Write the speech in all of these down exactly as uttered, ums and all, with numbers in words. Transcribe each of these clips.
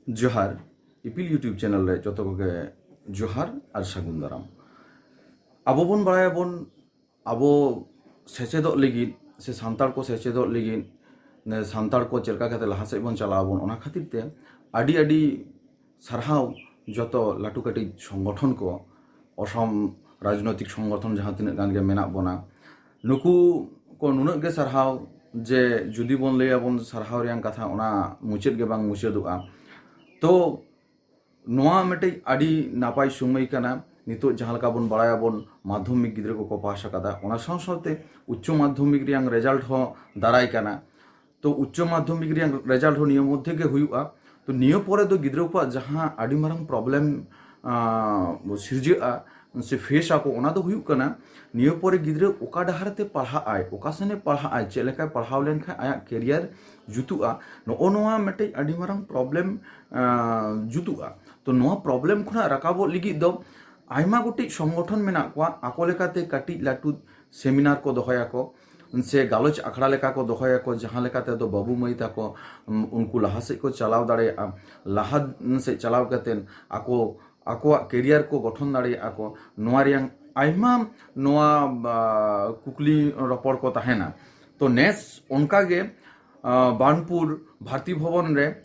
ᱡᱚᱦᱟᱨ, ᱤᱯᱤᱞ YouTube channel ᱨᱮ ᱡᱚᱛᱚ ᱠᱚᱜᱮ ᱡᱚᱦᱟᱨ ᱟᱨ ᱥᱟᱹᱜᱩᱱ ᱫᱟᱨᱟᱢ᱾ ᱟᱵᱚ ᱵᱚᱱ ᱵᱟᱲᱟᱭᱟᱵᱚᱱ, ᱟᱵᱚ ᱥᱮᱪᱮᱫᱚᱜ ᱞᱟᱹᱜᱤᱫ ᱥᱮ ᱥᱟᱱᱛᱟᱲ ᱠᱚ ᱥᱮᱪᱮᱫᱚᱜ ᱞᱟᱹᱜᱤᱫ, ᱥᱟᱱᱛᱟᱲ ᱠᱚ ᱪᱮᱫ ᱞᱮᱠᱟ ᱠᱟᱛᱮ ᱞᱟᱦᱟ ᱥᱮᱫ ᱵᱚᱱ ᱪᱟᱞᱟᱣ ᱟᱵᱚᱱ, ᱚᱱᱟ ᱠᱷᱟᱹᱛᱤᱨ ᱛᱮ ᱟᱹᱰᱤ ᱟᱹᱰᱤ ᱥᱟᱨᱦᱟᱣ ᱡᱚᱛᱚ ᱞᱟᱹᱴᱩ ᱠᱟᱹᱴᱤᱡ ᱥᱚᱝᱜᱚᱴᱷᱚᱱ ᱠᱚ, ᱚᱥᱚᱢ ᱨᱟᱡᱽᱱᱳᱭᱛᱤᱠ ᱥᱚᱝᱜᱚᱴᱷᱚᱱ ᱡᱟᱦᱟᱸ ᱛᱤᱱᱟᱹᱜ ᱜᱟᱱ ᱜᱮ ᱢᱮᱱᱟᱜ ᱵᱚᱱᱟ, ᱱᱩᱠᱩ ᱠᱚ ᱱᱩᱱᱟᱹᱜ ᱜᱮ ᱥᱟᱨᱦᱟᱣ ᱡᱮ ᱡᱩᱫᱤ ᱵᱚᱱ ᱞᱟᱹᱭᱟᱵᱚᱱ ᱥᱟᱨᱦᱟᱣ ᱨᱮᱭᱟᱜ ᱠᱟᱛᱷᱟ, ᱚᱱᱟ ᱢᱩᱪᱟᱹᱫ ᱜᱮ ᱵᱟᱝ ᱢᱩᱪᱟᱹᱫᱚᱜᱼᱟ᱾ ᱛᱚ ᱱᱚᱣᱟ ᱢᱤᱫᱴᱤᱡ ᱟᱹᱰᱤ ᱱᱟᱯᱟᱭ ᱥᱚᱢᱚᱭ ᱠᱟᱱᱟ᱾ ᱱᱤᱛᱚᱜ ᱡᱟᱦᱟᱸ ᱞᱮᱠᱟ ᱵᱚᱱ ᱵᱟᱲᱟᱭᱟᱵᱚᱱ, ᱢᱟᱫᱽᱫᱷᱚᱢᱤᱠ ᱜᱤᱫᱽᱨᱟᱹ ᱠᱚᱠᱚ ᱯᱟᱥ ᱟᱠᱟᱫᱟ, ᱚᱱᱟ ᱥᱟᱶ ᱥᱟᱶᱛᱮ ᱩᱪᱪᱚ ᱢᱟᱫᱽᱫᱷᱚᱢᱤᱠ ᱨᱮᱭᱟᱜ ᱨᱮᱡᱟᱞᱴ ᱦᱚᱸ ᱫᱟᱨᱟᱭ ᱠᱟᱱᱟ᱾ ᱛᱚ ᱩᱪᱪᱚ ᱢᱟᱫᱽᱫᱷᱚᱢᱤᱠ ᱨᱮᱭᱟᱜ ᱨᱮᱡᱟᱞᱴ ᱦᱚᱸ ᱱᱤᱭᱟᱹ ᱢᱚᱫᱽᱫᱷᱮ ᱜᱮ ᱦᱩᱭᱩᱜᱼᱟ᱾ ᱛᱚ ᱱᱤᱭᱟᱹ ᱯᱚᱨᱮ ᱫᱚ ᱜᱤᱫᱽᱨᱟᱹ ᱠᱚᱣᱟᱜ ᱡᱟᱦᱟᱸ ᱟᱹᱰᱤ ᱢᱟᱨᱟᱝ ᱯᱨᱚᱵᱞᱮᱢ ᱥᱤᱨᱡᱟᱹᱜᱼᱟ ᱥᱮ ᱯᱷᱮᱥ ᱟᱠᱚ, ᱚᱱᱟ ᱫᱚ ᱦᱩᱭᱩᱜ ᱠᱟᱱᱟ ᱱᱤᱭᱟᱹ ᱯᱚᱨᱮ ᱜᱤᱫᱽᱨᱟᱹ ᱚᱠᱟ ᱰᱟᱦᱟᱨ ᱛᱮ ᱯᱟᱲᱦᱟᱜ ᱟᱭ, ᱚᱠᱟ ᱥᱮᱱᱮ ᱯᱟᱲᱦᱟᱜ ᱟᱭ, ᱪᱮᱫ ᱞᱮᱠᱟᱭ ᱯᱟᱲᱦᱟᱣ ᱞᱮᱱᱠᱷᱟᱱ ᱟᱭᱟᱜ ᱠᱮᱨᱤᱭᱟᱨ ᱡᱩᱛᱩᱜᱼᱟ, ᱱᱚᱜᱼᱚ ᱱᱚᱣᱟ ᱢᱤᱫᱴᱮᱡ ᱟᱹᱰᱤ ᱢᱟᱨᱟᱝ ᱯᱨᱚᱵᱞᱮᱢ ᱡᱩᱛᱩᱜᱼᱟ᱾ ᱛᱚ ᱱᱚᱣᱟ ᱯᱨᱚᱵᱞᱮᱢ ᱠᱷᱚᱱᱟᱜ ᱨᱟᱠᱟᱵᱚᱜ ᱞᱟᱹᱜᱤᱫ ᱫᱚ ᱟᱭᱢᱟ ᱜᱚᱴᱮᱡ ᱥᱚᱝᱜᱚᱴᱷᱚᱱ ᱢᱮᱱᱟᱜ ᱠᱚᱣᱟ, ᱟᱠᱚ ᱞᱮᱠᱟᱛᱮ ᱠᱟᱹᱴᱤᱡ ᱞᱟᱹᱴᱩ ᱥᱮᱢᱤᱱᱟᱨ ᱠᱚ ᱫᱚᱦᱚᱭᱟᱠᱚ, ᱥᱮ ᱜᱟᱞᱚᱪ ᱟᱠᱷᱲᱟ ᱞᱮᱠᱟ ᱠᱚ ᱫᱚᱦᱚᱭᱟᱠᱚ, ᱡᱟᱦᱟᱸ ᱞᱮᱠᱟ ᱛᱮᱫᱚ ᱵᱟᱹᱵᱩ ᱢᱟᱹᱭ ᱛᱟᱠᱚ, ᱩᱢ, ᱩᱱᱠᱩ ᱞᱟᱦᱟ ᱥᱮᱫ ᱠᱚ ᱪᱟᱞᱟᱣ ᱫᱟᱲᱮᱭᱟᱜᱼᱟ, ᱞᱟᱦᱟ ᱥᱮᱫ ᱪᱟᱞᱟᱣ ᱠᱟᱛᱮᱫ ᱟᱠᱚ ᱟᱠᱚᱣᱟᱜ ᱠᱮᱨᱤᱭᱟᱨ ᱠᱚ ᱜᱚᱴᱷᱚᱱ ᱫᱟᱲᱮᱭᱟᱜᱼᱟ ᱠᱚ᱾ ᱱᱚᱣᱟ ᱨᱮᱭᱟᱝ ᱟᱭᱢᱟ ᱱᱚᱣᱟ, ᱟ, ᱠᱩᱠᱞᱤ ᱨᱚᱯᱚᱲ ᱠᱚ ᱛᱟᱦᱮᱱᱟ᱾ ᱛᱚ ᱱᱮᱥ ᱚᱱᱠᱟᱜᱮ, ᱟ, ᱵᱟᱨᱱᱯᱩᱨ ᱵᱷᱟᱨᱛᱤ ᱵᱷᱚᱵᱚᱱ ᱨᱮ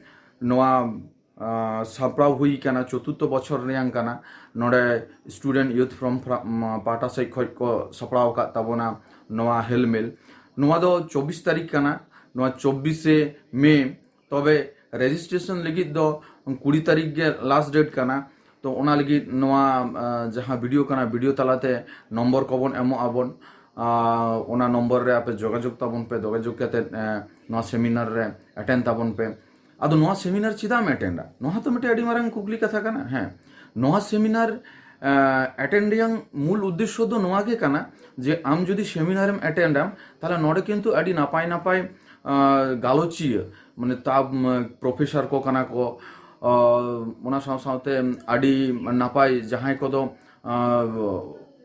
ᱱᱚᱣᱟ ᱟᱸ, ᱥᱟᱯᱲᱟᱣ ᱦᱩᱭ ᱠᱟᱱᱟ, ᱪᱚᱛᱩᱨᱛᱷᱚ ᱵᱚᱪᱷᱚᱨ ᱨᱮᱭᱟᱝ ᱠᱟᱱᱟ᱾ ᱱᱚᱰᱮ Student Youth Forum ᱯᱟᱦᱴᱟ ᱥᱮᱫ ᱠᱷᱚᱱ ᱠᱚ ᱥᱟᱯᱲᱟᱣ ᱟᱠᱟᱫ ᱛᱟᱵᱚᱱᱟ ᱱᱚᱣᱟ ᱦᱮᱞᱢᱮᱞ᱾ ᱱᱚᱣᱟ ᱫᱚ ᱪᱚᱵᱵᱤᱥ ᱛᱟᱹᱨᱤᱠᱷ ᱠᱟᱱᱟ, ᱱᱚᱣᱟ ᱪᱚᱵᱵᱤᱥᱮ ᱢᱮ᱾ ᱛᱚᱵᱮ ᱨᱮᱡᱤᱥᱴᱨᱮᱥᱚᱱ ᱞᱟᱹᱜᱤᱫ ᱫᱚ ᱠᱩᱲᱤ ᱛᱟᱹᱨᱤᱠᱷ ᱜᱮ ᱞᱟᱥᱴ ᱰᱮᱴ ᱠᱟᱱᱟ᱾ ᱛᱚ ᱚᱱᱟ ᱞᱟᱹᱜᱤᱫ ᱱᱚᱣᱟ, ᱟᱸ, ᱡᱟᱦᱟᱸ ᱵᱷᱤᱰᱤᱭᱳ ᱠᱟᱱᱟ, ᱵᱷᱤᱰᱤᱭᱳ ᱛᱟᱞᱟᱛᱮ ᱱᱚᱢᱵᱚᱨ ᱠᱚᱵᱚᱱ ᱮᱢᱚᱜ ᱟᱵᱚᱱ᱾ ᱟᱸ, ᱚᱱᱟ ᱱᱚᱢᱵᱚᱨ ᱨᱮ ᱟᱯᱮ ᱡᱳᱜᱟᱡᱳᱜᱽ ᱛᱟᱵᱚᱱ ᱯᱮ, ᱡᱳᱜᱟᱡᱳᱜᱽ ᱠᱟᱛᱮᱫ, ᱮᱸ, ᱱᱚᱣᱟ ᱥᱮᱢᱤᱱᱟᱨ ᱨᱮ ᱮᱴᱮᱱᱰ ᱛᱟᱵᱚᱱ ᱯᱮ᱾ ᱟᱫᱚ ᱱᱚᱣᱟ ᱥᱮᱢᱤᱱᱟᱨ ᱪᱮᱫᱟᱜ ᱮᱢ ᱮᱴᱮᱱᱰᱟ? ᱱᱚᱣᱟ ᱛᱚ ᱢᱤᱫᱴᱮᱱ ᱟᱹᱰᱤ ᱢᱟᱨᱟᱝ ᱠᱩᱠᱞᱤ ᱠᱟᱛᱷᱟ ᱠᱟᱱᱟ᱾ ᱦᱮᱸ, ᱱᱚᱣᱟ ᱥᱮᱢᱤᱱᱟᱨ, ᱮᱸ, ᱮᱴᱮᱱᱰ ᱨᱮᱭᱟᱜ ᱢᱩᱞ ᱩᱫᱽᱫᱮᱥᱥᱚ ᱫᱚ ᱱᱚᱣᱟ ᱜᱮ ᱠᱟᱱᱟ ᱡᱮ ᱟᱢ ᱡᱩᱫᱤ ᱥᱮᱢᱤᱱᱟᱨᱮᱢ ᱮᱴᱮᱱᱰᱟᱢ, ᱛᱟᱦᱞᱮ ᱱᱚᱰᱮ ᱠᱤᱱᱛᱩ ᱟᱹᱰᱤ ᱱᱟᱯᱟᱭ ᱱᱟᱯᱟᱭ, ᱟᱸ, ᱜᱟᱞᱚᱪᱤᱭᱟᱹ, ᱢᱟᱱᱮ ᱛᱟᱵ, ᱩᱢ, ᱯᱨᱚᱯᱷᱮᱥᱚᱨ ᱠᱚ ᱠᱟᱱᱟ ᱠᱚ, ᱟᱸ, ᱚᱱᱟ ᱥᱟᱶ ᱥᱟᱶᱛᱮ ᱟᱹᱰᱤ ᱱᱟᱯᱟᱭ ᱡᱟᱦᱟᱸᱭ ᱠᱚᱫᱚ, ᱟᱸ,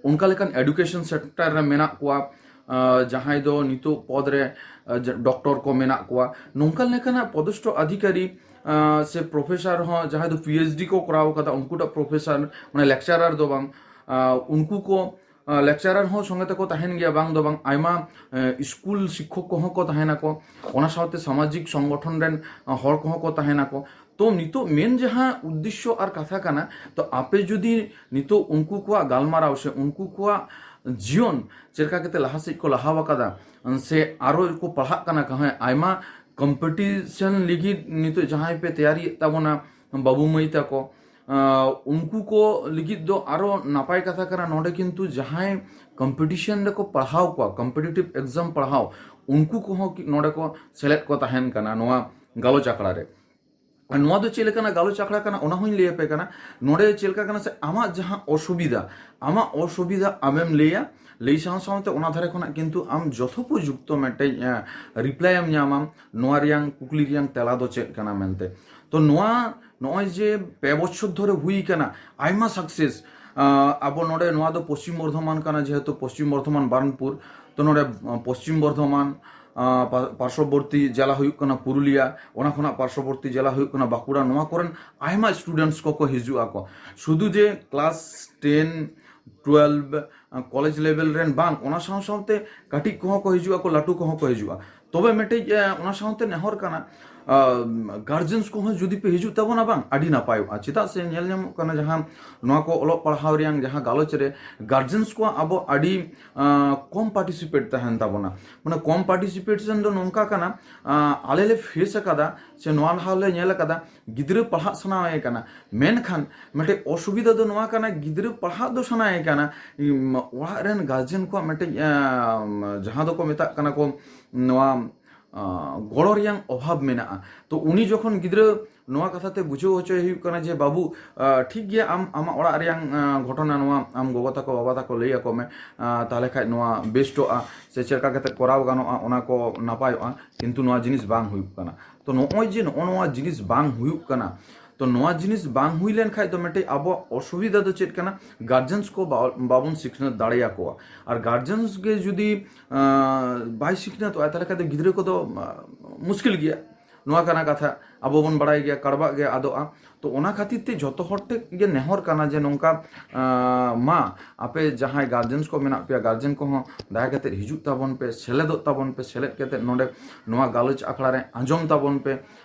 ᱚᱱᱠᱟ ᱞᱮᱠᱟᱱ ᱮᱰᱩᱠᱮᱥᱚᱱ ᱥᱮᱠᱴᱚᱨ ᱨᱮ ᱢᱮᱱᱟᱜ ᱠᱚᱣᱟ, ᱟᱸ, ᱡᱟᱦᱟᱸᱭ ᱫᱚ ᱱᱤᱛᱚᱜ ᱯᱚᱫᱽ ᱨᱮ, ᱟᱸ, ᱡᱟ-, ᱰᱚᱠᱴᱚᱨ ᱠᱚ ᱢᱮᱱᱟᱜ ᱠᱚᱣᱟ, ᱱᱚᱝᱠᱟ ᱞᱮᱠᱟᱱᱟᱜ ᱯᱚᱫᱚᱥᱛᱷᱚ ᱟᱫᱷᱤᱠᱟᱨᱤ, ᱟᱸ, ᱥᱮ ᱯᱨᱚᱯᱷᱮᱥᱟᱨ ᱦᱚᱸ, ᱡᱟᱦᱟᱸᱭ ᱫᱚ ᱯᱤ ᱮᱭᱤᱪ ᱰᱤ ᱠᱚ ᱠᱚᱨᱟᱣ ᱠᱟᱫᱟ, ᱩᱱᱠᱩᱴᱟᱜ ᱯᱨᱚᱯᱷᱮᱥᱟᱨ, ᱢᱟᱱᱮ ᱞᱮᱠᱪᱟᱨᱟᱨ ᱫᱚ ᱵᱟᱝ, ᱟᱸ, ᱩᱱᱠᱩ ᱠᱚ, ᱟᱸ, ᱞᱮᱠᱪᱟᱨᱟᱨ ᱦᱚᱸ ᱥᱚᱸᱜᱮ ᱛᱮᱠᱚ ᱛᱟᱦᱮᱱ ᱜᱮᱭᱟ, ᱵᱟᱝ ᱫᱚ ᱵᱟᱝ, ᱟᱭᱢᱟ, ᱮᱸ, ᱥᱠᱩᱞ ᱥᱤᱠᱠᱷᱚᱠ ᱠᱚᱦᱚᱸ ᱠᱚ ᱛᱟᱦᱮᱱᱟᱠᱚ, ᱚᱱᱟ ᱥᱟᱶᱛᱮ ᱥᱟᱢᱟᱡᱤᱠ ᱥᱚᱝᱜᱚᱴᱷᱚᱱ ᱨᱮᱱ, ᱟᱸ, ᱦᱚᱲ ᱠᱚᱦᱚᱸ ᱠᱚ ᱛᱟᱦᱮᱱᱟᱠᱚ᱾ ᱛᱚ, ᱱᱤᱛᱚᱜ ᱢᱮᱱ ᱡᱟᱦᱟᱸ ᱩᱫᱽᱫᱮᱥᱥᱚ ᱟᱨ ᱠᱟᱛᱷᱟ ᱠᱟᱱᱟ, ᱛᱚ, ᱟᱯᱮ ᱡᱩᱫᱤ ᱱᱤᱛᱚᱜ ᱩᱱᱠᱩ ᱠᱚᱣᱟᱜ ᱜᱟᱞᱢᱟᱨᱟᱣ ᱥᱮ ᱩᱱᱠᱩ ᱠᱚᱣᱟᱜ ᱡᱤᱭᱚᱱ ᱪᱮᱫ ᱞᱮᱠᱟ ᱠᱟᱛᱮ ᱞᱟᱦᱟ ᱥᱮᱫ ᱠᱚ ᱞᱟᱦᱟᱣ ᱟᱠᱟᱫᱟ, ᱥᱮ ᱟᱨᱚ ᱠᱚ ᱯᱟᱲᱦᱟᱜ ᱠᱟᱱᱟ ᱠᱚ, ᱦᱮᱸ, ᱟᱭᱢᱟ ᱠᱚᱢᱯᱤᱴᱤᱥᱚᱱ ᱞᱟᱹᱜᱤᱫ ᱱᱤᱛᱚᱜ ᱡᱟᱦᱟᱸᱭ ᱯᱮ ᱛᱮᱭᱟᱨᱤᱭᱮᱫ ᱛᱟᱵᱚᱱᱟ ᱵᱟᱹᱵᱩ ᱢᱟᱹᱭ ᱛᱟᱠᱚ, ᱟᱸ, ᱩᱱᱠᱩ ᱠᱚ ᱞᱟᱹᱜᱤᱫ ᱫᱚ ᱟᱨᱚ ᱱᱟᱯᱟᱭ ᱠᱟᱛᱷᱟ ᱠᱟᱱᱟ᱾ ᱱᱚᱰᱮ ᱠᱤᱱᱛᱩ ᱡᱟᱦᱟᱸᱭ ᱠᱚᱢᱯᱤᱴᱤᱥᱚᱱ ᱨᱮᱠᱚ ᱯᱟᱲᱦᱟᱣ ᱠᱚᱣᱟ, ᱠᱚᱢᱯᱤᱴᱤᱴᱤᱵᱷ ᱮᱠᱡᱟᱢ ᱯᱟᱲᱦᱟᱣ, ᱩᱱᱠᱩ ᱠᱚᱦᱚᱸ ᱠᱤ-, ᱱᱚᱰᱮ ᱠᱚ ᱥᱮᱞᱮᱫ ᱠᱚ ᱛᱟᱦᱮᱱ ᱠᱟᱱᱟ ᱱᱚᱣᱟ ᱜᱟᱞᱚᱪ ᱟᱠᱷᱲᱟ ᱨᱮ᱾ ᱟᱨ ᱱᱚᱣᱟ ᱫᱚ ᱪᱮᱫ ᱞᱮᱠᱟᱱᱟᱜ ᱜᱟᱞᱚᱪ ᱟᱠᱷᱲᱟ ᱠᱟᱱᱟ, ᱚᱱᱟ ᱦᱚᱸᱧ ᱞᱟᱹᱭ ᱟᱯᱮ ᱠᱟᱱᱟ᱾ ᱱᱚᱰᱮ ᱪᱮᱫ ᱞᱮᱠᱟ ᱠᱟᱱᱟ ᱥᱮ, ᱟᱢᱟᱜ ᱡᱟᱦᱟᱸ ᱚᱥᱩᱵᱤᱫᱷᱟ, ᱟᱢᱟᱜ ᱚᱥᱩᱵᱤᱫᱷᱟ ᱟᱢᱮᱢ ᱞᱟᱹᱭᱟ, ᱞᱟᱹᱭ ᱥᱟᱶ ᱥᱟᱶᱛᱮ ᱚᱱᱟ ᱫᱷᱟᱨᱮ ᱠᱷᱚᱱᱟᱜ ᱠᱤᱱᱛᱩ ᱟᱢ ᱡᱚᱛᱷᱳᱯᱚᱡᱩᱠᱛᱚ ᱢᱤᱫᱴᱮᱡ, ᱮᱸ, ᱨᱤᱯᱞᱟᱭ ᱮᱢ ᱧᱟᱢᱟᱢ, ᱱᱚᱣᱟ ᱨᱮᱭᱟᱝ ᱠᱩᱠᱞᱤ ᱨᱮᱭᱟᱝ ᱛᱮᱞᱟ ᱫᱚ ᱪᱮᱫ ᱠᱟᱱᱟ ᱢᱮᱱᱛᱮ᱾ ᱛᱚ, ᱱᱚᱣᱟ, ᱱᱚᱜᱼᱚᱭ ᱡᱮ ᱯᱮ ᱵᱚᱪᱷᱚᱨ ᱫᱷᱚᱨᱮ ᱦᱩᱭ ᱠᱟᱱᱟ, ᱟᱭᱢᱟ ᱥᱟᱠᱥᱮᱥ᱾ ᱟᱸ, ᱟᱵᱚ ᱱᱚᱰᱮ, ᱱᱚᱣᱟ ᱫᱚ ᱯᱚᱥᱪᱤᱢ ᱵᱚᱨᱫᱷᱚᱢᱟᱱ ᱠᱟᱱᱟ, ᱡᱮᱦᱮᱛᱩ ᱯᱚᱥᱪᱤᱢ ᱵᱚᱨᱫᱷᱚᱢᱟᱱ ᱵᱟᱨᱱᱯᱩᱨ, ᱛᱚ, ᱱᱚᱰᱮ, ᱟᱸ, ᱯᱚᱥᱪᱤᱢ ᱵᱚᱨᱫᱷᱚᱢᱟᱱ, ᱟᱸ, ᱯᱟ-, ᱯᱟᱨᱥᱚᱵᱚᱨᱛᱤ ᱡᱮᱞᱟ ᱦᱩᱭᱩᱜ ᱠᱟᱱᱟ ᱯᱩᱨᱩᱞᱤᱭᱟ, ᱚᱱᱟ ᱠᱷᱚᱱᱟᱜ ᱯᱟᱨᱥᱚᱵᱚᱨᱛᱤ ᱡᱮᱞᱟ ᱦᱩᱭᱩᱜ ᱠᱟᱱᱟ ᱵᱟᱸᱠᱩᱲᱟ᱾ ᱱᱚᱣᱟ ᱠᱚᱨᱮᱱ ᱟᱭᱢᱟ ᱥᱴᱩᱰᱮᱱᱴᱥ ᱠᱚᱠᱚ ᱦᱤᱡᱩᱜ ᱟᱠᱚ᱾ ᱥᱩᱫᱷᱩ ᱡᱮ ᱠᱞᱟᱥ ᱴᱮᱱ, ᱴᱩᱭᱮᱞᱵᱷ, ᱟᱸ, ᱠᱚᱞᱮᱡᱽ ᱞᱮᱵᱮᱞ ᱨᱮᱱ ᱵᱟᱝ, ᱚᱱᱟ ᱥᱟᱶ ᱥᱟᱶᱛᱮ ᱠᱟᱹᱴᱤᱡ ᱠᱚᱦᱚᱸ ᱠᱚ ᱦᱤᱡᱩᱜ ᱟᱠᱚ, ᱞᱟᱹᱴᱩ ᱠᱚᱦᱚᱸ ᱠᱚ ᱦᱤᱡᱩᱜᱼᱟ᱾ ᱛᱚᱵᱮ ᱢᱤᱫᱴᱤᱡ, ᱮ, ᱚᱱᱟ ᱥᱟᱶᱛᱮ ᱱᱮᱦᱚᱨ ᱠᱟᱱᱟ, ᱟᱢ, ᱜᱟᱨᱡᱮᱱᱥ ᱠᱚᱦᱚᱸ ᱡᱩᱫᱤ ᱯᱮ ᱦᱤᱡᱩᱜ ᱛᱟᱵᱚᱱᱟ ᱵᱟᱝ, ᱟᱹᱰᱤ ᱱᱟᱯᱟᱭᱚᱜᱼᱟ᱾ ᱪᱮᱫᱟᱜ ᱥᱮ ᱧᱮᱞ ᱧᱟᱢᱚᱜ ᱠᱟᱱᱟ, ᱡᱟᱦᱟᱸ ᱱᱚᱣᱟ ᱠᱚ ᱚᱞᱚᱜ ᱯᱟᱲᱦᱟᱣ ᱨᱮᱭᱟᱝ ᱡᱟᱦᱟᱸ ᱜᱟᱞᱚᱪ ᱨᱮ ᱜᱟᱨᱡᱮᱱᱥ ᱠᱚᱣᱟᱜ ᱟᱵᱚ ᱟᱹᱰᱤ, ᱟᱸ, ᱠᱚᱢ ᱯᱟᱨᱴᱤᱥᱤᱯᱮᱴ ᱛᱟᱦᱮᱱ ᱛᱟᱵᱚᱱᱟ᱾ ᱢᱟᱱᱮ ᱠᱚᱢ ᱯᱟᱨᱴᱤᱥᱤᱯᱮᱥᱚᱱ ᱫᱚ ᱱᱚᱝᱠᱟ ᱠᱟᱱᱟ, ᱟᱸ, ᱟᱞᱮ ᱞᱮ ᱯᱷᱮᱥ ᱟᱠᱟᱫᱟ ᱥᱮ ᱱᱚᱣᱟ ᱞᱟᱦᱟ ᱞᱮ ᱧᱮᱞ ᱟᱠᱟᱫᱟ, ᱜᱤᱫᱽᱨᱟᱹ ᱯᱟᱲᱦᱟᱜ ᱥᱟᱱᱟᱭᱮ ᱠᱟᱱᱟ, ᱢᱮᱱᱠᱷᱟᱱ ᱢᱤᱫᱴᱮᱡ ᱚᱥᱩᱵᱤᱫᱷᱟ ᱫᱚ ᱱᱚᱣᱟ ᱠᱟᱱᱟ, ᱜᱤᱫᱽᱨᱟᱹ ᱯᱟᱲᱦᱟᱜ ᱫᱚ ᱥᱟᱱᱟᱭᱮ ᱠᱟᱱᱟ, ᱤᱢ, ᱚᱲᱟᱜ ᱨᱮᱱ ᱜᱟᱨᱡᱮᱱ ᱠᱚᱣᱟᱜ ᱢᱤᱫᱴᱮᱡ, ᱟᱸ, ᱡᱟᱦᱟᱸ ᱫᱚᱠᱚ ᱢᱮᱛᱟᱜ ᱠᱟᱱᱟ ᱠᱚ ᱱᱚᱣᱟ, ᱟᱸ, ᱜᱚᱲᱚ ᱨᱮᱭᱟᱝ ᱚᱵᱷᱟᱵᱽ ᱢᱮᱱᱟᱜᱼᱟ᱾ ᱛᱚ ᱩᱱᱤ ᱡᱚᱠᱷᱚᱱ ᱜᱤᱫᱽᱨᱟᱹ ᱱᱚᱣᱟ ᱠᱟᱛᱷᱟ ᱛᱮ ᱵᱩᱡᱷᱟᱹᱣ ᱦᱚᱪᱚᱭ ᱦᱩᱭᱩᱜ ᱠᱟᱱᱟ ᱡᱮ, "ᱵᱟᱹᱵᱩ, ᱟᱸ, ᱴᱷᱤᱠ ᱜᱮᱭᱟ, ᱟᱢ ᱟᱢᱟᱜ ᱚᱲᱟᱜ ᱨᱮᱭᱟᱝ, ᱟᱸ, ᱜᱷᱚᱴᱚᱱᱟ ᱱᱚᱣᱟ ᱟᱢ ᱜᱚᱜᱚ ᱛᱟᱠᱚ, ᱵᱟᱵᱟ ᱛᱟᱠᱚ ᱞᱟᱹᱭ ᱟᱠᱚ ᱢᱮ, ᱟᱸ, ᱛᱟᱦᱞᱮ ᱠᱷᱟᱡ ᱱᱚᱣᱟ ᱵᱮᱥᱴᱚᱜᱼᱟ, ᱥᱮ ᱪᱮᱫ ᱞᱮᱠᱟ ᱠᱟᱛᱮ ᱠᱚᱨᱟᱣ ᱜᱟᱱᱚᱜᱼᱟ, ᱚᱱᱟ ᱠᱚ ᱱᱟᱯᱟᱭᱚᱜᱼᱟ, ᱠᱤᱱᱛᱩ ᱱᱚᱣᱟ ᱡᱤᱱᱤᱥ ᱵᱟᱝ ᱦᱩᱭᱩᱜ ᱠᱟᱱᱟ᱾" ᱛᱚ ᱱᱚᱜᱼᱚᱭ ᱡᱮ ᱱᱚᱜᱼᱚ ᱱᱚᱣᱟ ᱡᱤᱱᱤᱥ ᱵᱟᱝ ᱦᱩᱭᱩᱜ ᱠᱟᱱᱟ, ᱛᱚ ᱱᱚᱣᱟ ᱡᱤᱱᱤᱥ ᱵᱟᱝ ᱦᱩᱭ ᱞᱮᱱ ᱠᱷᱟᱡ ᱫᱚ ᱢᱤᱫᱴᱮᱡ ᱟᱵᱚᱣᱟᱜ ᱚᱥᱩᱵᱤᱫᱷᱟ ᱫᱚ ᱪᱮᱫ ᱠᱟᱱᱟ? ᱜᱟᱨᱡᱮᱱᱥ ᱠᱚ ᱵᱟ-, ᱵᱟᱵᱚᱱ ᱥᱤᱠᱷᱱᱟᱹᱛ ᱫᱟᱲᱮᱭᱟᱠᱚᱣᱟ᱾ ᱟᱨ ᱜᱟᱨᱡᱮᱱᱥ ᱜᱮ ᱡᱩᱫᱤ, ᱟᱸ, ᱵᱟᱭ ᱥᱤᱠᱷᱱᱟᱹᱛᱚᱜᱼᱟ, ᱛᱟᱦᱞᱮ ᱠᱷᱟᱡ ᱫᱚ ᱜᱤᱫᱽᱨᱟᱹ ᱠᱚᱫᱚ, ᱟᱸ, ᱢᱩᱥᱠᱤᱞ ᱜᱮᱭᱟ᱾ ᱱᱚᱣᱟ ᱠᱟᱱᱟ ᱠᱟᱛᱷᱟ, ᱟᱵᱚ ᱵᱚᱱ ᱵᱟᱲᱟᱭ ᱜᱮᱭᱟ ᱠᱟᱲᱵᱟᱜ ᱜᱮ ᱟᱫᱚᱜᱼᱟ᱾ ᱛᱚ ᱚᱱᱟ ᱠᱷᱟᱹᱛᱤᱨ ᱛᱮ ᱡᱚᱛᱚ ᱦᱚᱲ ᱴᱷᱮᱱ ᱜᱮ ᱱᱮᱦᱚᱨ ᱠᱟᱱᱟ ᱡᱮ ᱱᱚᱝᱠᱟ, ᱟᱸ, ᱢᱟ ᱟᱯᱮ ᱡᱟᱦᱟᱸᱭ ᱜᱟᱨᱡᱮᱱᱥ ᱠᱚ ᱢᱮᱱᱟᱜ ᱯᱮᱭᱟ, ᱜᱟᱨᱡᱮᱱ ᱠᱚᱦᱚᱸ ᱫᱟᱭᱟ ᱠᱟᱛᱮ ᱦᱤᱡᱩᱜ ᱛᱟᱵᱚᱱ ᱯᱮ, ᱥᱮᱞᱮᱫᱚᱜ ᱛᱟᱵᱚᱱ ᱯᱮ, ᱥᱮᱞᱮᱫ ᱠᱟᱛᱮ ᱱᱚᱰᱮ ᱱᱚᱣᱟ ᱜᱟᱞᱚᱪ ᱟᱠᱷᱲᱟ ᱨᱮ ᱟᱸᱡᱚᱢ ᱛᱟᱵᱚᱱ ᱯᱮ,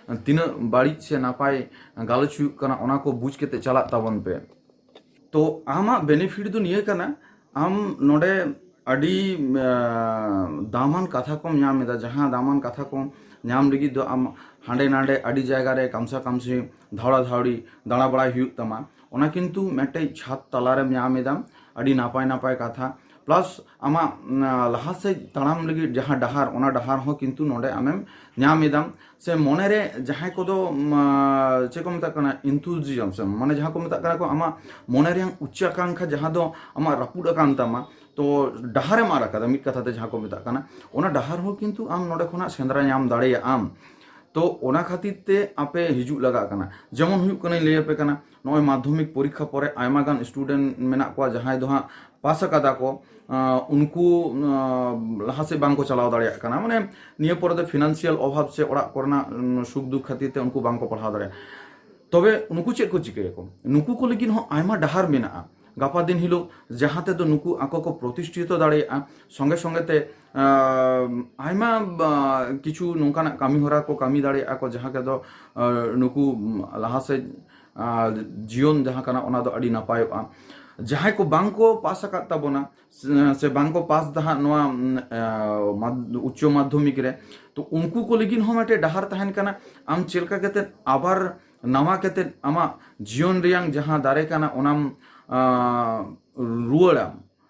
ᱛᱤᱱᱟᱹᱜ ᱵᱟᱹᱲᱤᱡ ᱥᱮ ᱱᱟᱯᱟᱭ ᱜᱟᱞᱚᱪ ᱦᱩᱭᱩᱜ ᱠᱟᱱᱟ ᱚᱱᱟ ᱠᱚ ᱵᱩᱡᱽ ᱠᱟᱛᱮ ᱪᱟᱞᱟᱜ ᱛᱟᱵᱚᱱ ᱯᱮ᱾ ᱛᱚ ᱟᱢᱟᱜ ᱵᱮᱱᱤᱯᱷᱤᱴ ᱫᱚ ᱱᱤᱭᱟᱹ ᱠᱟᱱᱟ, ᱟᱢ ᱱᱚᱰᱮ ᱟᱹᱰᱤ, ᱟᱸ, ᱫᱟᱢᱟᱱ ᱠᱟᱛᱷᱟ ᱠᱚᱢ ᱧᱟᱢ ᱮᱫᱟ, ᱡᱟᱦᱟᱸ ᱫᱟᱢᱟᱱ ᱠᱟᱛᱷᱟ ᱠᱚ ᱧᱟᱢ ᱞᱟᱹᱜᱤᱫ ᱫᱚ ᱟᱢ ᱦᱟᱸᱰᱮ ᱱᱟᱰᱮ ᱟᱹᱰᱤ ᱡᱟᱭᱜᱟ ᱨᱮ ᱠᱟᱢᱥᱟ ᱠᱟᱢᱥᱤ ᱫᱷᱟᱣᱲᱟ ᱫᱷᱟᱣᱲᱤ ᱫᱟᱬᱟ ᱵᱟᱲᱟᱭ ᱦᱩᱭᱩᱜ ᱛᱟᱢᱟ, ᱚᱱᱟ ᱠᱤᱱᱛᱩ ᱢᱤᱫᱴᱮᱡ ᱪᱷᱟᱫᱽ ᱛᱟᱞᱟᱨᱮᱢ ᱧᱟᱢ ᱮᱫᱟᱢ, ᱟᱹᱰᱤ ᱱᱟᱯᱟᱭ ᱱᱟᱯᱟᱭ ᱠᱟᱛᱷᱟ᱾ ᱯᱞᱟᱥ ᱟᱢᱟᱜ, ᱩᱸ, ᱞᱟᱦᱟ ᱥᱮᱫ ᱛᱟᱲᱟᱢ ᱞᱟᱹᱜᱤᱫ ᱡᱟᱦᱟᱸ ᱰᱟᱦᱟᱨ, ᱚᱱᱟ ᱰᱟᱦᱟᱨ ᱦᱚᱸ ᱠᱤᱱᱛᱩ ᱱᱚᱰᱮ ᱟᱢᱮᱢ ᱧᱟᱢ ᱮᱫᱟᱢ᱾ ᱥᱮ ᱢᱚᱱᱮᱨᱮ ᱡᱟᱦᱟᱸᱭ ᱠᱚᱫᱚ, ᱩᱸ, ᱪᱮᱫ ᱠᱚ ᱢᱮᱛᱟᱜ ᱠᱟᱱᱟ, ᱮᱱᱛᱷᱩᱡᱤᱭᱟᱢ, ᱥᱮ ᱢᱟᱱᱮ ᱡᱟᱦᱟᱸ ᱠᱚ ᱢᱮᱛᱟᱜ ᱠᱟᱱᱟ ᱠᱚ ᱟᱢᱟᱜ ᱢᱚᱱᱮ ᱨᱮᱭᱟᱜ ᱩᱪᱪᱟᱠᱟᱝᱠᱷᱟ ᱡᱟᱦᱟᱸ ᱫᱚ ᱟᱢᱟᱜ ᱨᱟᱹᱯᱩᱫ ᱟᱠᱟᱱ ᱛᱟᱢᱟ, ᱛᱚ ᱰᱟᱦᱟᱨᱮᱢ ᱟᱫ ᱟᱠᱟᱫᱟ, ᱢᱤᱫ ᱠᱟᱛᱷᱟ ᱛᱮ ᱡᱟᱦᱟᱸ ᱠᱚ ᱢᱮᱛᱟᱜ ᱠᱟᱱᱟ, ᱚᱱᱟ ᱰᱟᱦᱟᱨ ᱦᱚᱸ ᱠᱤᱱᱛᱩ ᱟᱢ ᱱᱚᱰᱮ ᱠᱷᱚᱱᱟᱜ ᱥᱮᱸᱫᱽᱨᱟ ᱧᱟᱢ ᱫᱟᱲᱮᱭᱟᱜ ᱟᱢ᱾ ᱛᱚ ᱚᱱᱟ ᱠᱷᱟᱹᱛᱤᱨ ᱛᱮ ᱟᱯᱮ ᱦᱤᱡᱩᱜ ᱞᱟᱜᱟᱜ ᱠᱟᱱᱟ᱾ ᱡᱮᱢᱚᱱ ᱦᱩᱭᱩᱜ ᱠᱟᱱᱟᱧ ᱞᱟᱹᱭ ᱟᱯᱮ ᱠᱟᱱᱟ, ᱱᱚᱜᱼᱚᱭ ᱢᱟᱫᱽᱫᱷᱚᱢᱤᱠ ᱯᱚᱨᱤᱠᱠᱷᱟ ᱯᱚᱨᱮ ᱟᱭᱢᱟ ᱜᱟᱱ ᱥᱴᱩᱰᱮᱱᱴ ᱢᱮᱱᱟᱜ ᱠᱚᱣᱟ ᱡᱟᱦᱟᱸᱭ ᱫᱚ ᱦᱟᱸᱜ ᱯᱟᱥ ᱟᱠᱟᱫᱟ ᱠᱚ, ᱟᱸ, ᱩᱱᱠᱩ, ᱟᱸ, ᱞᱟᱦᱟ ᱥᱮᱫ ᱵᱟᱝ ᱠᱚ ᱪᱟᱞᱟᱣ ᱫᱟᱲᱮᱭᱟᱜ ᱠᱟᱱᱟ᱾ ᱢᱟᱱᱮ ᱱᱤᱭᱟᱹ ᱯᱚᱨᱮ ᱫᱚ ᱯᱷᱤᱱᱟᱱᱥᱤᱭᱟᱞ ᱚᱵᱷᱟᱵ ᱥᱮ ᱚᱲᱟᱜ ᱠᱚᱨᱮᱱᱟᱜ, ᱩᱸ, ᱥᱩᱠ ᱫᱩᱠ ᱠᱷᱟᱹᱛᱤᱨ ᱛᱮ ᱩᱱᱠᱩ ᱵᱟᱝ ᱠᱚ ᱯᱟᱲᱦᱟᱣ ᱫᱟᱲᱮᱭᱟᱜᱼᱟ᱾ ᱛᱚᱵᱮ ᱱᱩᱠᱩ ᱪᱮᱫ ᱠᱚ ᱪᱤᱠᱟᱹᱭᱟᱠᱚ? ᱱᱩᱠᱩ ᱠᱚ ᱞᱟᱹᱜᱤᱫ ᱦᱚᱸ ᱟᱭᱢᱟ ᱰᱟᱦᱟᱨ ᱢᱮᱱᱟᱜᱼᱟ᱾ ᱜᱟᱯᱟ ᱫᱤᱱ ᱦᱤᱞᱳᱜ ᱡᱟᱦᱟᱸ ᱛᱮᱫᱚ ᱱᱩᱠᱩ ᱟᱠᱚ ᱠᱚ ᱯᱨᱚᱛᱤᱥᱴᱷᱤᱛᱚ ᱫᱟᱲᱮᱭᱟᱜᱼᱟ, ᱥᱚᱸᱜᱮ ᱥᱚᱸᱜᱮ ᱛᱮ, ᱟᱸ, ᱟᱭᱢᱟ, ᱟᱸ, ᱠᱤᱪᱷᱩ ᱱᱚᱝᱠᱟᱱᱟᱜ ᱠᱟᱹᱢᱤ ᱦᱚᱨᱟ ᱠᱚ ᱠᱟᱹᱢᱤ ᱫᱟᱲᱮᱭᱟᱜᱼᱟ ᱠᱚ, ᱡᱟᱦᱟᱸ ᱛᱮᱫᱚ, ᱟᱸ, ᱱᱩᱠᱩ, ᱩᱸ, ᱞᱟᱦᱟ ᱥᱮᱫ, ᱟᱸ, ᱡᱤᱭᱚᱱ ᱡᱟᱦᱟᱸ ᱠᱟᱱᱟ ᱚᱱᱟ ᱫᱚ ᱟᱹᱰᱤ ᱱᱟᱯᱟᱭᱚᱜᱼᱟ᱾ ᱡᱟᱦᱟᱸᱭ ᱠᱚ ᱵᱟᱝ ᱠᱚ ᱯᱟᱥ ᱟᱠᱟᱫ ᱛᱟᱵᱚᱱᱟ, ᱥᱮ, ᱥᱮ ᱵᱟᱝ ᱠᱚ ᱯᱟᱥ ᱫᱟ ᱦᱟᱸᱜ ᱱᱚᱣᱟ, ᱩᱸ, ᱟᱸ, ᱢᱟᱫ-, ᱩᱪᱪᱚ ᱢᱟᱫᱽᱫᱷᱚᱢᱤᱠ ᱨᱮ, ᱛᱚ ᱩᱱᱠᱩ ᱠᱚ ᱞᱟᱹᱜᱤᱫ ᱦᱚᱸ ᱢᱤᱫᱴᱮᱡ ᱰᱟᱦᱟᱨ ᱛᱟᱦᱮᱱ ᱠᱟᱱᱟ᱾ ᱟᱢ ᱪᱮᱫ ᱞᱮᱠᱟ ᱠᱟᱛᱮ ᱟᱵᱟᱨ ᱱᱟᱣᱟ ᱠᱟᱛᱮ ᱟᱢᱟᱜ ᱡᱤᱭᱚᱱ ᱨᱮᱭᱟᱝ ᱡᱟᱦᱟᱸ ᱫᱟᱨᱮ ᱠᱟᱱᱟ ᱚᱱᱟᱢ, ᱟᱸ, ᱨᱩᱣᱟᱹᱲᱟᱢ,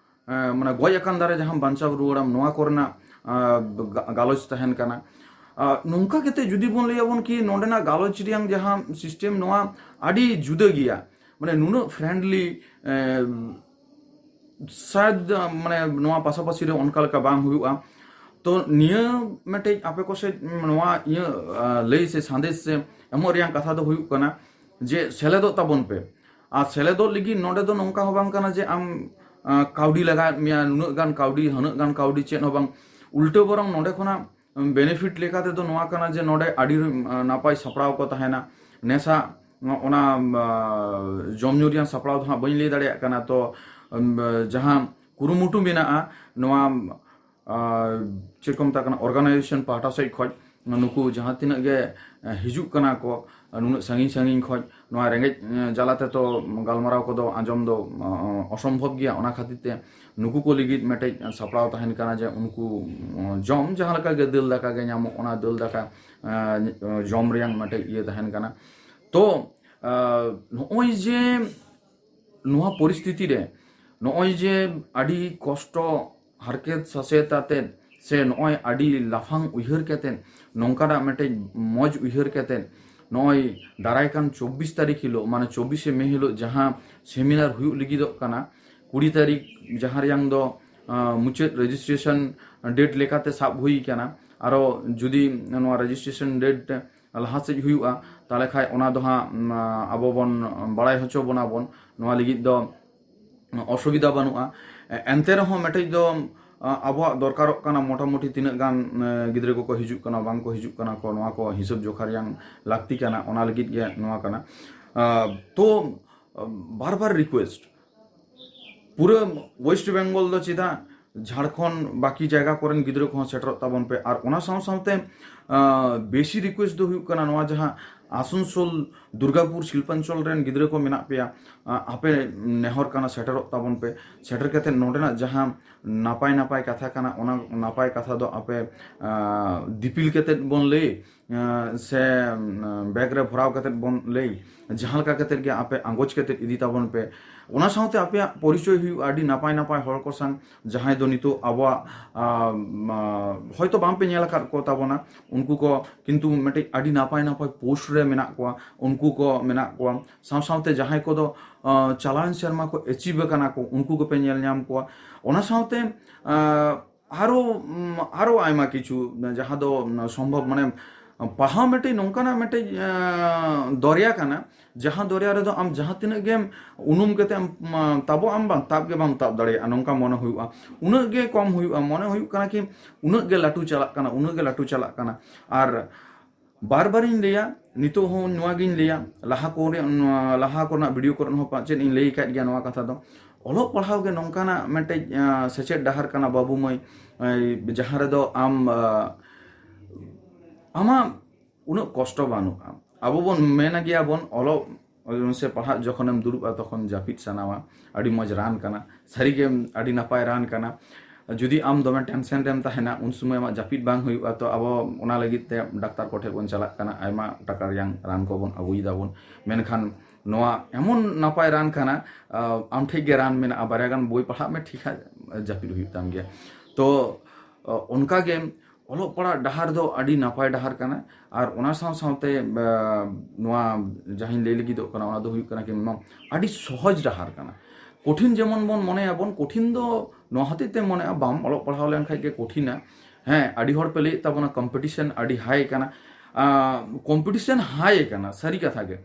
ᱟᱸ, ᱢᱟᱱᱮ ᱜᱚᱡ ᱟᱠᱟᱱ ᱫᱟᱨᱮ ᱡᱟᱦᱟᱸᱢ ᱵᱟᱧᱪᱟᱣ ᱨᱩᱣᱟᱹᱲᱟᱢ, ᱱᱚᱣᱟ ᱠᱚᱨᱮᱱᱟᱜ, ᱟᱸ, ᱜᱟ-, ᱜᱟᱞᱚᱪ ᱛᱟᱦᱮᱱ ᱠᱟᱱᱟ᱾ ᱟᱸ, ᱱᱚᱝᱠᱟ ᱠᱟᱛᱮ ᱡᱩᱫᱤ ᱵᱚᱱ ᱞᱟᱹᱭᱟᱵᱚᱱ ᱠᱤ ᱱᱚᱰᱮᱱᱟᱜ ᱜᱟᱞᱚᱪ ᱨᱮᱭᱟᱝ ᱡᱟᱦᱟᱸ ᱥᱤᱥᱴᱮᱢ, ᱱᱚᱣᱟ ᱟᱹᱰᱤ ᱡᱩᱫᱟᱹ ᱜᱮᱭᱟ, ᱢᱟᱱᱮ ᱱᱩᱱᱟᱹᱜ ᱯᱷᱨᱮᱱᱰᱞᱤ, ᱮᱸ, ᱥᱟᱭᱟᱫ, ᱢᱟᱱᱮ ᱱᱚᱣᱟ ᱯᱟᱥᱟᱯᱟᱥᱤ ᱨᱮ ᱚᱱᱠᱟ ᱞᱮᱠᱟ ᱵᱟᱝ ᱦᱩᱭᱩᱜᱼᱟ᱾ ᱛᱚ ᱱᱤᱭᱟᱹ ᱢᱤᱫᱴᱮᱡ ᱟᱯᱮ ᱠᱚ ᱥᱮᱫ ᱱᱚᱣᱟ ᱤᱭᱟᱹ, ᱟ, ᱞᱟᱹᱭ ᱥᱮ ᱥᱟᱸᱫᱮᱥ ᱥᱮ ᱮᱢᱚᱜ ᱨᱮᱭᱟᱜ ᱠᱟᱛᱷᱟ ᱫᱚ ᱦᱩᱭᱩᱜ ᱠᱟᱱᱟ ᱡᱮ ᱥᱮᱞᱮᱫᱚᱜ ᱛᱟᱵᱚᱱ ᱯᱮ᱾ ᱟᱨ ᱥᱮᱞᱮᱫᱚᱜ ᱞᱟᱹᱜᱤᱫ ᱱᱚᱰᱮ ᱫᱚ ᱱᱚᱝᱠᱟ ᱦᱚᱸ ᱵᱟᱝ ᱠᱟᱱᱟ ᱡᱮ ᱟᱢ, ᱟ, ᱠᱟᱹᱣᱰᱤ ᱞᱟᱜᱟᱣᱮᱫ ᱢᱮᱭᱟ, ᱱᱩᱱᱟᱹᱜ ᱜᱟᱱ ᱠᱟᱹᱣᱰᱤ, ᱦᱟᱹᱱᱟᱹᱜ ᱜᱟᱱ ᱠᱟᱹᱣᱰᱤ, ᱪᱮᱫ ᱦᱚᱸ ᱵᱟᱝ᱾ ᱩᱞᱴᱟᱹ ᱵᱚᱨᱚᱝ ᱱᱚᱰᱮ ᱠᱷᱚᱱᱟᱜ ᱵᱮᱱᱤᱯᱷᱤᱴ ᱞᱮᱠᱟ ᱛᱮᱫᱚ ᱱᱚᱣᱟ ᱠᱟᱱᱟ ᱡᱮ ᱱᱚᱰᱮ ᱟᱹᱰᱤ ᱱᱟᱯᱟᱭ ᱥᱟᱯᱲᱟᱣ ᱠᱚ ᱛᱟᱦᱮᱱᱟ᱾ ᱱᱮᱥᱟ ᱚᱱᱟ ᱡᱚᱢ ᱧᱩ ᱨᱮᱭᱟᱜ ᱥᱟᱯᱲᱟᱣ ᱫᱚ ᱦᱟᱸᱜ ᱵᱟᱹᱧ ᱞᱟᱹᱭ ᱫᱟᱲᱮᱭᱟᱜ ᱠᱟᱱᱟ᱾ ᱛᱚ ᱡᱟᱦᱟᱸ ᱠᱩᱨᱩᱢᱩᱴᱩ ᱢᱮᱱᱟᱜᱼᱟ ᱱᱚᱣᱟ ᱪᱮᱫ ᱠᱚ ᱢᱮᱛᱟᱜ ᱠᱟᱱᱟ, ᱚᱨᱜᱟᱱᱟᱭᱡᱮᱥᱚᱱ ᱯᱟᱦᱴᱟ ᱥᱮᱫ ᱠᱷᱚᱱ ᱱᱩᱠᱩ ᱡᱟᱦᱟᱸ ᱛᱤᱱᱟᱹᱜ ᱜᱮ ᱦᱤᱡᱩᱜ ᱠᱟᱱᱟ ᱠᱚ ᱱᱩᱱᱟᱹᱜ ᱥᱟᱺᱜᱤᱧ ᱥᱟᱺᱜᱤᱧ ᱠᱷᱚᱱ, ᱱᱚᱣᱟ ᱨᱮᱸᱜᱮᱡ ᱡᱟᱞᱟ ᱛᱮᱛᱚ ᱜᱟᱞᱢᱟᱨᱟᱣ ᱠᱚᱫᱚ ᱟᱸᱡᱚᱢ ᱫᱚ ᱚᱥᱚᱢᱵᱷᱚᱵ ᱜᱮᱭᱟ᱾ ᱚᱱᱟ ᱠᱷᱟᱹᱛᱤᱨ ᱛᱮ ᱱᱩᱠᱩ ᱠᱚ ᱞᱟᱹᱜᱤᱫ ᱢᱤᱫᱴᱮᱡ ᱥᱟᱯᱲᱟᱣ ᱛᱟᱦᱮᱱ ᱠᱟᱱᱟ ᱡᱮ ᱩᱱᱠᱩ ᱡᱚᱢ, ᱡᱟᱦᱟᱸ ᱞᱮᱠᱟ ᱜᱮ ᱫᱟᱹᱞ ᱫᱟᱠᱟ ᱜᱮ ᱧᱟᱢᱚᱜ, ᱚᱱᱟ ᱫᱟᱹᱞ ᱫᱟᱠᱟ ᱡᱚᱢ ᱨᱮᱭᱟᱝ ᱢᱤᱫᱴᱮᱡ ᱤᱭᱟᱹ ᱛᱟᱦᱮᱱ ᱠᱟᱱᱟ᱾ ᱛᱚ ᱱᱚᱜᱼᱚᱭ ᱡᱮ ᱱᱚᱣᱟ ᱯᱚᱨᱤᱥᱛᱷᱤᱛᱤ ᱨᱮ ᱱᱚᱜᱼᱚᱭ ᱡᱮ ᱟᱹᱰᱤ ᱠᱚᱥᱴᱚ, ᱦᱟᱨᱠᱮᱛ ᱥᱟᱥᱮᱛ ᱟᱛᱮᱫ ᱥᱮ ᱱᱚᱜᱼᱚᱭ ᱟᱹᱰᱤ ᱞᱟᱯᱷᱟᱝ ᱩᱭᱦᱟᱹᱨ ᱠᱟᱛᱮᱫ, ᱱᱚᱝᱠᱟᱱᱟᱜ ᱢᱤᱫᱴᱮᱡ ᱢᱚᱡᱽ ᱩᱭᱦᱟᱹᱨ ᱠᱟᱛᱮᱫ ᱱᱚᱜᱼᱚᱭ ᱫᱟᱨᱟᱭ ᱠᱟᱱ ᱪᱚᱵᱵᱤᱥ ᱛᱟᱹᱨᱤᱠᱷ ᱦᱤᱞᱳᱜ, ᱢᱟᱱᱮ ᱪᱚᱵᱵᱤᱥᱮ ᱢᱮ ᱦᱤᱞᱳᱜ ᱡᱟᱦᱟᱸ ᱥᱮᱢᱤᱱᱟᱨ ᱦᱩᱭᱩᱜ ᱞᱟᱹᱜᱤᱫᱚᱜ ᱠᱟᱱᱟ, ᱠᱩᱲᱤ ᱛᱟᱹᱨᱤᱠᱷ, ᱡᱟᱦᱟᱸ ᱨᱮᱭᱟᱝ ᱫᱚ ᱢᱩᱪᱟᱹᱫ ᱨᱮᱡᱤᱥᱴᱨᱮᱥᱚᱱ ᱰᱮᱴ ᱞᱮᱠᱟᱛᱮ ᱥᱟᱵ ᱦᱩᱭ ᱠᱟᱱᱟ᱾ ᱟᱨᱚ ᱡᱩᱫᱤ ᱱᱚᱣᱟ ᱨᱮᱡᱤᱥᱴᱨᱮᱥᱚᱱ ᱰᱮᱴ ᱞᱟᱦᱟ ᱥᱮᱫ ᱦᱩᱭᱩᱜᱼᱟ, ᱛᱟᱦᱚᱞᱮ ᱠᱷᱟᱱ ᱚᱱᱟ ᱫᱚ ᱦᱟᱸᱜ ᱟᱵᱚ ᱵᱚᱱ ᱵᱟᱲᱟᱭ ᱦᱚᱪᱚ ᱵᱚᱱᱟ ᱵᱚᱱ᱾ ᱱᱚᱣᱟ ᱞᱟᱹᱜᱤᱫ ᱫᱚ ᱚᱥᱩᱵᱤᱫᱷᱟ ᱵᱟᱹᱱᱩᱜᱼᱟ᱾ ᱮᱱᱛᱮ ᱨᱮᱦᱚᱸ ᱢᱤᱫᱴᱮᱡ ᱫᱚ ᱟᱵᱚᱣᱟᱜ ᱫᱚᱨᱠᱟᱨᱚᱜ ᱠᱟᱱᱟ, ᱢᱚᱴᱟᱢᱩᱴᱤ ᱛᱤᱱᱟᱹᱜ ᱜᱟᱱ ᱜᱤᱫᱽᱨᱟᱹ ᱠᱚᱠᱚ ᱦᱤᱡᱩᱜ ᱠᱟᱱᱟ, ᱵᱟᱝ ᱠᱚ ᱦᱤᱡᱩᱜ ᱠᱟᱱᱟ ᱠᱚ, ᱱᱚᱣᱟ ᱠᱚ ᱦᱤᱥᱟᱹᱵ ᱡᱚᱠᱷᱟ ᱨᱮᱭᱟᱝ ᱞᱟᱹᱠᱛᱤ ᱠᱟᱱᱟ᱾ ᱚᱱᱟ ᱞᱟᱹᱜᱤᱫ ᱜᱮ ᱱᱚᱣᱟ ᱠᱟᱱᱟ᱾ ᱛᱚ ᱵᱟᱨ ᱵᱟᱨ ᱨᱤᱠᱩᱭᱮᱥᱴ, ᱯᱩᱨᱟᱹ ᱳᱭᱮᱥᱴ ᱵᱮᱝᱜᱚᱞ ᱫᱚ ᱪᱮᱫᱟᱜ, ᱡᱷᱟᱲᱠᱷᱚᱸᱰ ᱵᱟᱹᱠᱤ ᱡᱟᱭᱜᱟ ᱠᱚᱨᱮᱱ ᱜᱤᱫᱽᱨᱟᱹ ᱠᱚᱦᱚᱸ ᱥᱮᱴᱮᱨᱚᱜ ᱛᱟᱵᱚᱱ ᱯᱮ᱾ ᱟᱨ ᱚᱱᱟ ᱥᱟᱶ ᱥᱟᱶᱛᱮ ᱵᱮᱥᱤ ᱨᱤᱠᱩᱭᱮᱥᱴ ᱫᱚ ᱦᱩᱭᱩᱜ ᱠᱟᱱᱟ ᱱᱚᱣᱟ ᱡᱟᱦᱟᱸ ᱟᱥᱟᱱᱥᱳᱞ, ᱫᱩᱨᱜᱟᱯᱩᱨ, ᱥᱤᱞᱯᱟᱧᱪᱚᱞ ᱨᱮᱱ ᱜᱤᱫᱽᱨᱟᱹ ᱠᱚ ᱢᱮᱱᱟᱜ ᱯᱮᱭᱟ, ᱟᱯᱮ ᱱᱮᱦᱚᱨ ᱠᱟᱱᱟ ᱥᱮᱴᱮᱨᱚᱜ ᱛᱟᱵᱚᱱ ᱯᱮ᱾ ᱥᱮᱴᱮᱨ ᱠᱟᱛᱮ ᱱᱚᱰᱮᱱᱟᱜ ᱡᱟᱦᱟᱸ ᱱᱟᱯᱟᱭ ᱱᱟᱯᱟᱭ ᱠᱟᱛᱷᱟ ᱠᱟᱱᱟ, ᱚᱱᱟ ᱱᱟᱯᱟᱭ ᱠᱟᱛᱷᱟ ᱫᱚ ᱟᱯᱮ ᱫᱤᱯᱤᱞ ᱠᱟᱛᱮ ᱵᱚᱱ ᱞᱟᱹᱭ, ᱥᱮ ᱵᱮᱜᱽ ᱨᱮ ᱵᱷᱚᱨᱟᱣ ᱠᱟᱛᱮ ᱵᱚᱱ ᱞᱟᱹᱭ, ᱡᱟᱦᱟᱸ ᱞᱮᱠᱟ ᱠᱟᱛᱮ ᱜᱮ ᱟᱯᱮ ᱟᱸᱜᱚᱪ ᱠᱟᱛᱮ ᱤᱫᱤ ᱛᱟᱵᱚᱱ ᱯᱮ᱾ ᱚᱱᱟ ᱥᱟᱶᱛᱮ ᱟᱯᱮᱭᱟᱜ ᱯᱚᱨᱤᱪᱚᱭ ᱦᱩᱭᱩᱜᱼᱟ ᱟᱹᱰᱤ ᱱᱟᱯᱟᱭ ᱱᱟᱯᱟᱭ ᱦᱚᱲ ᱠᱚ ᱥᱟᱶ, ᱡᱟᱦᱟᱸᱭ ᱫᱚ ᱱᱤᱛᱚᱜ ᱟᱵᱚᱣᱟᱜ ᱦᱚᱭᱛᱚ ᱵᱟᱝ ᱯᱮ ᱧᱮᱞ ᱟᱠᱟᱫ ᱠᱚ ᱛᱟᱵᱚᱱᱟ᱾ ᱩᱱᱠᱩ ᱠᱚ ᱠᱤᱱᱛᱩ ᱢᱤᱫᱴᱤᱡ ᱟᱹᱰᱤ ᱱᱟᱯᱟᱭ ᱱᱟᱯᱟᱭ ᱯᱳᱥᱴ ᱨᱮ ᱢᱮᱱᱟᱜ ᱠᱚᱣᱟ, ᱩᱱᱠᱩ ᱠᱚ ᱢᱮᱱᱟᱜ ᱠᱚᱣᱟ᱾ ᱥᱟᱶ ᱥᱟᱶᱛᱮ ᱡᱟᱦᱟᱸᱭ ᱠᱚᱫᱚ ᱪᱟᱞᱟᱣᱮᱱ ᱥᱮᱨᱢᱟ ᱠᱚ ᱮᱪᱤᱵᱷ ᱟᱠᱟᱱᱟ ᱠᱚ, ᱩᱱᱠᱩ ᱠᱚᱯᱮ ᱧᱮᱞ ᱧᱟᱢ ᱠᱚᱣᱟ᱾ ᱚᱱᱟ ᱥᱟᱶᱛᱮ ᱟᱨᱚ ᱟᱨᱚ ᱟᱭᱢᱟ ᱠᱤᱪᱷᱩ ᱡᱟᱦᱟᱸ ᱫᱚ ᱥᱚᱢᱵᱷᱚᱵ, ᱢᱟᱱᱮ ᱯᱟᱲᱦᱟᱣ ᱢᱤᱫᱴᱮᱡ ᱱᱚᱝᱠᱟᱱᱟᱜ ᱢᱤᱫᱴᱮᱡ ᱫᱚᱨᱭᱟ ᱠᱟᱱᱟ, ᱡᱟᱦᱟᱸ ᱫᱚᱨᱭᱟ ᱨᱮᱫᱚ ᱟᱢ ᱡᱟᱦᱟᱸ ᱛᱤᱱᱟᱹᱜ ᱜᱮᱢ ᱩᱱᱩᱢ ᱠᱟᱛᱮ ᱮᱢ ᱛᱟᱵᱚᱜ ᱟᱢ ᱵᱟᱝ, ᱛᱟᱵ ᱜᱮ ᱵᱟᱢ ᱛᱟᱵ ᱫᱟᱲᱮᱭᱟᱜᱼᱟ, ᱱᱚᱝᱠᱟ ᱢᱚᱱᱮ ᱦᱩᱭᱩᱜᱼᱟ᱾ ᱩᱱᱟᱹᱜ ᱜᱮ ᱠᱚᱢ ᱦᱩᱭᱩᱜᱼᱟ, ᱢᱚᱱᱮ ᱦᱩᱭᱩᱜ ᱠᱟᱱᱟ ᱠᱤ ᱩᱱᱟᱹᱜ ᱜᱮ ᱞᱟᱹᱴᱩ ᱪᱟᱞᱟᱜ ᱠᱟᱱᱟ, ᱩᱱᱟᱹᱜ ᱜᱮ ᱞᱟᱹᱴᱩ ᱪᱟᱞᱟᱜ ᱠᱟᱱᱟ᱾ ᱟᱨ ᱵᱟᱨ ᱵᱟᱨᱤᱧ ᱞᱟᱹᱭᱟ, ᱱᱤᱛᱚᱜ ᱦᱚᱸ ᱱᱚᱣᱟ ᱜᱤᱧ ᱞᱟᱹᱭᱟ, ᱞᱟᱦᱟ ᱠᱚᱨᱮ, ᱞᱟᱦᱟ ᱠᱚᱨᱮᱱᱟᱜ ᱵᱷᱤᱰᱤᱭᱳ ᱠᱚᱨᱮ ᱦᱚᱸ ᱯᱟᱪᱮᱫ ᱤᱧ ᱞᱟᱹᱭ ᱟᱠᱟᱫ ᱜᱮᱭᱟ ᱱᱚᱣᱟ ᱠᱟᱛᱷᱟ ᱫᱚ᱾ ᱚᱞᱚᱜ ᱯᱟᱲᱦᱟᱣ ᱜᱮ ᱱᱚᱝᱠᱟᱱᱟᱜ ᱢᱤᱫᱴᱮᱡ ᱥᱮᱪᱮᱫ ᱰᱟᱦᱟᱨ ᱠᱟᱱᱟ ᱵᱟᱹᱵᱩ ᱢᱟᱹᱭ, ᱡᱟᱦᱟᱸ ᱨᱮᱫᱚ ᱟᱢ ᱟᱢᱟᱜ ᱩᱱᱟᱹᱜ ᱠᱚᱥᱴᱚ ᱵᱟᱹᱱᱩᱜᱼᱟ᱾ ᱟᱵᱚ ᱵᱚᱱ ᱢᱮᱱᱟ ᱜᱮᱭᱟ ᱵᱚᱱ, ᱚᱞᱚᱜ ᱥᱮ ᱯᱟᱲᱦᱟᱜ ᱡᱚᱠᱷᱚᱱᱮᱢ ᱫᱩᱲᱩᱵᱼᱟ, ᱛᱚᱠᱷᱚᱱ ᱡᱟᱹᱯᱤᱫ ᱥᱟᱱᱟᱣᱟ᱾ ᱟᱹᱰᱤ ᱢᱚᱡᱽ ᱨᱟᱱ ᱠᱟᱱᱟ, ᱥᱟᱹᱨᱤᱜᱮ ᱟᱹᱰᱤ ᱱᱟᱯᱟᱭ ᱨᱟᱱ ᱠᱟᱱᱟ᱾ ᱡᱩᱫᱤ ᱟᱢ ᱫᱚᱢᱮ ᱴᱮᱱᱥᱮᱱ ᱨᱮᱢ ᱛᱟᱦᱮᱱᱟ, ᱩᱱ ᱥᱚᱢᱚᱭ ᱟᱢᱟᱜ ᱡᱟᱹᱯᱤᱫ ᱵᱟᱝ ᱦᱩᱭᱩᱜᱼᱟ, ᱛᱚ ᱟᱵᱚ ᱚᱱᱟ ᱞᱟᱹᱜᱤᱫ ᱛᱮ ᱰᱟᱠᱛᱟᱨ ᱠᱚᱴᱷᱮᱱ ᱵᱚᱱ ᱪᱟᱞᱟᱜ ᱠᱟᱱᱟ, ᱟᱭᱢᱟ ᱴᱟᱠᱟ ᱨᱮᱭᱟᱜ ᱨᱟᱱ ᱠᱚᱵᱚᱱ ᱟᱹᱜᱩᱭ ᱫᱟᱵᱚᱱ᱾ ᱢᱮᱱᱠᱷᱟᱱ ᱱᱚᱣᱟ ᱮᱢᱚᱱ ᱱᱟᱯᱟᱭ ᱨᱟᱱ ᱠᱟᱱᱟ, ᱟᱢ ᱴᱷᱮᱡ ᱜᱮ ᱨᱟᱱ ᱢᱮᱱᱟᱜᱼᱟ, ᱵᱟᱨᱭᱟ ᱜᱟᱱ ᱵᱳᱭ ᱯᱟᱲᱦᱟᱜ ᱢᱮ, ᱴᱷᱤᱠ ᱦᱟᱸᱜ ᱡᱟᱹᱯᱤᱫ ᱦᱩᱭᱩᱜ ᱛᱟᱢ ᱜᱮᱭᱟ᱾ ᱛᱚ ᱚᱱᱠᱟᱜᱮ ᱚᱞᱚᱜ ᱯᱟᱲᱦᱟᱜ ᱰᱟᱦᱟᱨ ᱫᱚ ᱟᱹᱰᱤ ᱱᱟᱯᱟᱭ ᱰᱟᱦᱟᱨ ᱠᱟᱱᱟ᱾ ᱟᱨ ᱚᱱᱟ ᱥᱟᱶ ᱥᱟᱶᱛᱮ ᱱᱚᱣᱟ ᱡᱟᱦᱟᱸᱧ ᱞᱟᱹᱭ ᱞᱟᱹᱜᱤᱫᱚᱜ ᱠᱟᱱᱟ, ᱚᱱᱟ ᱫᱚ ᱦᱩᱭᱩᱜ ᱠᱟᱱᱟ ᱠᱤ ᱱᱚᱣᱟ ᱟᱹᱰᱤ ᱥᱚᱦᱚᱡᱽ ᱰᱟᱦᱟᱨ ᱠᱟᱱᱟ᱾ ᱠᱚᱴᱷᱤᱱ ᱡᱮᱢᱚᱱ ᱵᱚᱱ ᱢᱚᱱᱮᱭᱟᱵᱚᱱ, ᱠᱚᱴᱷᱤᱱ ᱫᱚ ᱱᱚᱣᱟ ᱦᱚᱛᱮᱡ ᱛᱮ ᱢᱚᱱᱮᱜᱼᱟ, ᱵᱟᱢ ᱚᱞᱚᱜ ᱯᱟᱲᱦᱟᱣ ᱞᱮᱱᱠᱷᱟᱡ ᱜᱮ ᱠᱚᱴᱷᱤᱱᱟ᱾ ᱦᱮᱸ, ᱟᱹᱰᱤ ᱦᱚᱲ ᱯᱮ ᱞᱟᱹᱭᱮᱫ ᱛᱟᱵᱚᱱᱟ ᱠᱚᱢᱯᱤᱴᱤᱥᱮᱱ ᱟᱹᱰᱤ ᱦᱟᱭ ᱠᱟᱱᱟ᱾ ᱠᱚᱢᱯᱤᱴᱤᱥᱮᱱ ᱦᱟᱭ ᱠᱟᱱᱟ, ᱥᱟᱹᱨᱤ ᱠᱟᱛᱷᱟ ᱜᱮ᱾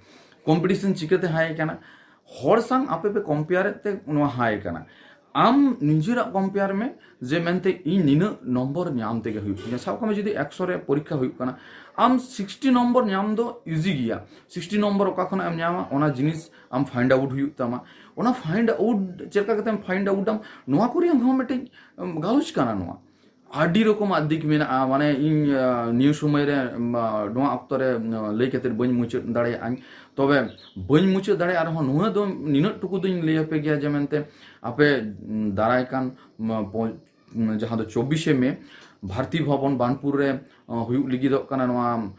ᱠᱚᱢᱯᱤᱴᱤᱥᱮᱱ ᱪᱤᱠᱟᱹᱛᱮ ᱦᱟᱭ ᱠᱟᱱᱟ? ᱦᱚᱲ ᱥᱟᱝ ᱟᱯᱮ ᱯᱮ ᱠᱚᱢᱯᱮᱭᱟᱨᱮᱫ ᱛᱮ ᱱᱚᱣᱟ ᱦᱟᱭ ᱠᱟᱱᱟ᱾ ᱟᱢ ᱱᱤᱡᱮᱨᱟᱜ ᱠᱚᱢᱯᱮᱭᱟᱨ ᱢᱮ, ᱡᱮ ᱢᱮᱱᱛᱮ ᱤᱧ ᱱᱤᱱᱟᱹᱜ ᱱᱚᱢᱵᱚᱨ ᱧᱟᱢ ᱛᱮᱜᱮ ᱦᱩᱭᱩᱜ ᱛᱤᱧᱟ᱾ ᱥᱟᱵ ᱠᱟᱜ ᱢᱮ, ᱡᱩᱫᱤ ᱮᱠᱥᱚ ᱨᱮ ᱯᱚᱨᱤᱠᱠᱷᱟ ᱦᱩᱭᱩᱜ ᱠᱟᱱᱟ, ᱟᱢ ᱥᱤᱠᱥᱴᱤ ᱱᱚᱢᱵᱚᱨ ᱧᱟᱢ ᱫᱚ ᱤᱡᱤ ᱜᱮᱭᱟ᱾ ᱥᱤᱠᱥᱴᱤ ᱱᱚᱢᱵᱚᱨ ᱚᱠᱟ ᱠᱷᱚᱱᱟᱜ ᱮᱢ ᱧᱟᱢᱟ, ᱚᱱᱟ ᱡᱤᱱᱤᱥ ᱟᱢ ᱯᱷᱟᱭᱤᱱᱰ ᱟᱣᱩᱴ ᱦᱩᱭᱩᱜ ᱛᱟᱢᱟ᱾ ᱚᱱᱟ ᱯᱷᱟᱭᱤᱱᱰ ᱟᱣᱩᱴ ᱪᱮᱫ ᱞᱮᱠᱟ ᱠᱟᱛᱮᱢ ᱯᱷᱟᱭᱤᱱᱰ ᱟᱣᱩᱴ ᱟᱢ, ᱱᱚᱣᱟ ᱠᱚᱨᱮ ᱦᱚᱸ ᱢᱤᱫᱴᱮᱡ ᱜᱟᱞᱚᱪ ᱠᱟᱱᱟ ᱱᱚᱣᱟ᱾ ᱟᱹᱰᱤ ᱨᱚᱠᱚᱢᱟᱜ ᱫᱤᱠ ᱢᱮᱱᱟᱜᱼᱟ᱾ ᱢᱟᱱᱮ ᱤᱧ ᱱᱤᱭᱟᱹ ᱥᱚᱢᱚᱭ ᱨᱮ ᱱᱚᱣᱟ ᱚᱠᱛᱚ ᱨᱮ ᱞᱟᱹᱭ ᱠᱟᱛᱮ ᱵᱟᱹᱧ ᱢᱩᱪᱟᱹᱫ ᱫᱟᱲᱮᱭᱟᱜᱼᱟᱹᱧ᱾ ᱛᱚᱵᱮ ᱵᱟᱹᱧ ᱢᱩᱪᱟᱹᱫ ᱫᱟᱲᱮᱭᱟᱜ ᱨᱮᱦᱚᱸ, ᱱᱚᱣᱟ ᱫᱚ ᱱᱤᱱᱟᱹᱜ ᱴᱩᱠᱩ ᱫᱚᱧ ᱞᱟᱹᱭ ᱟᱯᱮ ᱜᱮᱭᱟ ᱡᱮ ᱢᱮᱱᱛᱮ ᱟᱯᱮ ᱫᱟᱨᱟᱭ ᱠᱟᱱ ᱡᱟᱦᱟᱸ ᱫᱚ ᱪᱚᱵᱵᱤᱥᱮ ᱢᱮ, ᱵᱷᱟᱨᱛᱤ ᱵᱷᱚᱵᱚᱱ ᱵᱟᱱᱯᱩᱨ ᱨᱮ ᱦᱩᱭᱩᱜ ᱞᱟᱹᱜᱤᱫᱚᱜ ᱠᱟᱱᱟ ᱱᱚᱣᱟ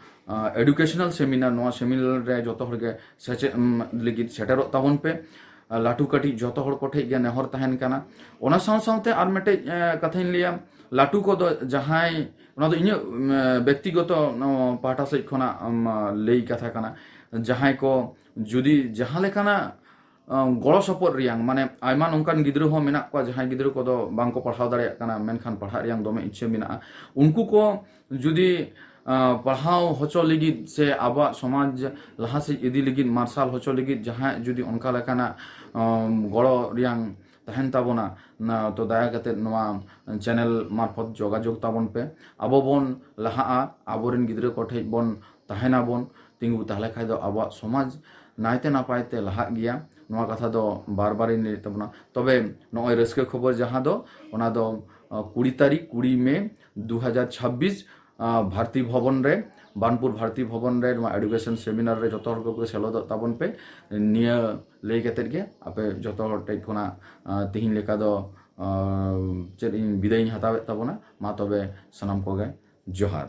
ᱮᱰᱩᱠᱮᱥᱚᱱᱟᱞ ᱥᱮᱢᱤᱱᱟᱨ᱾ ᱱᱚᱣᱟ ᱥᱮᱢᱤᱱᱟᱨ ᱨᱮ ᱡᱚᱛᱚ ᱦᱚᱲ ᱜᱮ ᱥᱮᱪᱮᱫ ᱞᱟᱹᱜᱤᱫ ᱥᱮᱴᱮᱨᱚᱜ ᱛᱟᱵᱚᱱ ᱯᱮ᱾ ᱞᱟᱹᱴᱩ ᱠᱟᱹᱴᱤᱡ ᱡᱚᱛᱚ ᱦᱚᱲ ᱠᱚᱴᱷᱮᱡ ᱜᱮ ᱱᱮᱦᱚᱨ ᱛᱟᱦᱮᱱ ᱠᱟᱱᱟ᱾ ᱚᱱᱟ ᱥᱟᱶ ᱥᱟᱶᱛᱮ ᱟᱨ ᱢᱤᱫᱴᱮᱡ ᱠᱟᱛᱷᱟᱧ ᱞᱟᱹᱭᱟ, ᱞᱟᱹᱴᱩ ᱠᱚᱫᱚ ᱡᱟᱦᱟᱸᱭ, ᱚᱱᱟ ᱫᱚ ᱤᱧᱟᱹᱜ ᱵᱮᱠᱛᱤᱜᱚᱛᱚ ᱯᱟᱦᱴᱟ ᱥᱮᱫ ᱠᱷᱚᱱᱟᱜ ᱞᱟᱹᱭ ᱠᱟᱛᱷᱟ ᱠᱟᱱᱟ, ᱡᱟᱦᱟᱸᱭ ᱠᱚ ᱡᱩᱫᱤ ᱡᱟᱦᱟᱸ ᱞᱮᱠᱟᱱᱟᱜ ᱜᱚᱲᱚ ᱥᱚᱯᱚᱦᱚᱫ ᱨᱮᱭᱟᱝ, ᱢᱟᱱᱮ ᱟᱭᱢᱟ ᱱᱚᱝᱠᱟᱱ ᱜᱤᱫᱽᱨᱟᱹ ᱦᱚᱸ ᱢᱮᱱᱟᱜ ᱠᱚᱣᱟ ᱡᱟᱦᱟᱸᱭ ᱜᱤᱫᱽᱨᱟᱹ ᱠᱚᱫᱚ ᱵᱟᱝ ᱠᱚ ᱯᱟᱲᱦᱟᱣ ᱫᱟᱲᱮᱭᱟᱜ ᱠᱟᱱᱟ, ᱢᱮᱱᱠᱷᱟᱱ ᱯᱟᱲᱦᱟᱜ ᱨᱮᱭᱟᱝ ᱫᱚᱢᱮ ᱤᱪᱪᱷᱟᱹ ᱢᱮᱱᱟᱜᱼᱟ᱾ ᱩᱱᱠᱩ ᱠᱚ ᱡᱩᱫᱤ ᱟᱸ, ᱯᱟᱲᱦᱟᱣ ᱦᱚᱪᱚ ᱞᱟᱹᱜᱤᱫ ᱥᱮ ᱟᱵᱚᱣᱟᱜ ᱥᱚᱢᱟᱡᱽ ᱞᱟᱦᱟ ᱥᱮᱫ ᱤᱫᱤ ᱞᱟᱹᱜᱤᱫ, ᱢᱟᱨᱥᱟᱞ ᱦᱚᱪᱚ ᱞᱟᱹᱜᱤᱫ ᱡᱟᱦᱟᱸᱭᱟᱜ ᱡᱩᱫᱤ ᱚᱱᱠᱟ ᱞᱮᱠᱟᱱᱟᱜ, ᱟᱸ, ᱜᱚᱲᱚ ᱨᱮᱭᱟᱝ ᱛᱟᱦᱮᱱ ᱛᱟᱵᱚᱱᱟ, ᱱᱟ-, ᱛᱚ ᱫᱟᱭᱟ ᱠᱟᱛᱮ ᱱᱚᱣᱟ ᱪᱮᱱᱮᱞ ᱢᱟᱨᱯᱷᱚᱛ ᱡᱳᱜᱟᱡᱳᱜᱽ ᱛᱟᱵᱚᱱ ᱯᱮ᱾ ᱟᱵᱚ ᱵᱚᱱ ᱞᱟᱦᱟᱜᱼᱟ, ᱟᱵᱚᱨᱮᱱ ᱜᱤᱫᱽᱨᱟᱹ ᱠᱚ ᱴᱷᱮᱡ ᱵᱚᱱ ᱛᱟᱦᱮᱱᱟᱵᱚᱱ, ᱛᱤᱸᱜᱩ ᱛᱟᱦᱞᱮ ᱠᱷᱟᱡ ᱫᱚ ᱟᱵᱚᱣᱟᱜ ᱥᱚᱢᱟᱡᱽ ᱱᱟᱭᱛᱮ ᱱᱟᱯᱟᱭ ᱛᱮ ᱞᱟᱦᱟᱜ ᱜᱮᱭᱟ᱾ ᱱᱚᱣᱟ ᱠᱟᱛᱷᱟ ᱫᱚ ᱵᱟᱨ ᱵᱟᱨᱤᱧ ᱞᱟᱹᱭᱮᱫ ᱛᱟᱵᱚᱱᱟ᱾ ᱛᱚᱵᱮ ᱱᱚᱜᱼᱚᱭ ᱨᱟᱹᱥᱠᱟᱹ ᱠᱷᱚᱵᱚᱨ ᱡᱟᱦᱟᱸ ᱫᱚ, ᱚᱱᱟ ᱫᱚ, ᱟᱸ, ᱠᱩᱲᱤ ᱛᱟᱹᱨᱤᱠᱷ, ᱠᱩᱲᱤ ᱢᱮ ᱫᱩ ᱦᱟᱡᱟᱨ ᱪᱷᱟᱵᱵᱤᱥ, ᱟᱸ, ᱵᱷᱟᱨᱛᱤ ᱵᱷᱚᱵᱚᱱ ᱨᱮ, ᱵᱟᱱᱯᱩᱨ ᱵᱷᱟᱨᱛᱤ ᱵᱷᱚᱵᱚᱱ ᱨᱮ ᱱᱚᱣᱟ education seminar ᱨᱮ ᱡᱚᱛᱚ ᱦᱚᱲ ᱠᱚᱜᱮ ᱥᱮᱞᱮᱫᱚᱜ ᱛᱟᱵᱚᱱ ᱯᱮ᱾ ᱱᱤᱭᱟᱹ ᱞᱟᱹᱭ ᱠᱟᱛᱮᱫ ᱜᱮ ᱟᱯᱮ ᱡᱚᱛᱚ ᱦᱚᱲ ᱴᱷᱮᱡ ᱠᱷᱚᱱᱟᱜ, ᱟᱸ, ᱛᱤᱦᱤᱧ ᱞᱮᱠᱟ ᱫᱚ, ᱟᱸ, ᱪᱮᱫ ᱤᱧ ᱵᱤᱫᱟᱹᱭ ᱤᱧ ᱦᱟᱛᱟᱣᱮᱫ ᱛᱟᱵᱚᱱᱟ᱾ ᱢᱟ ᱛᱚᱵᱮ ᱥᱟᱱᱟᱢ ᱠᱚᱜᱮ ᱡᱚᱦᱟᱨ᱾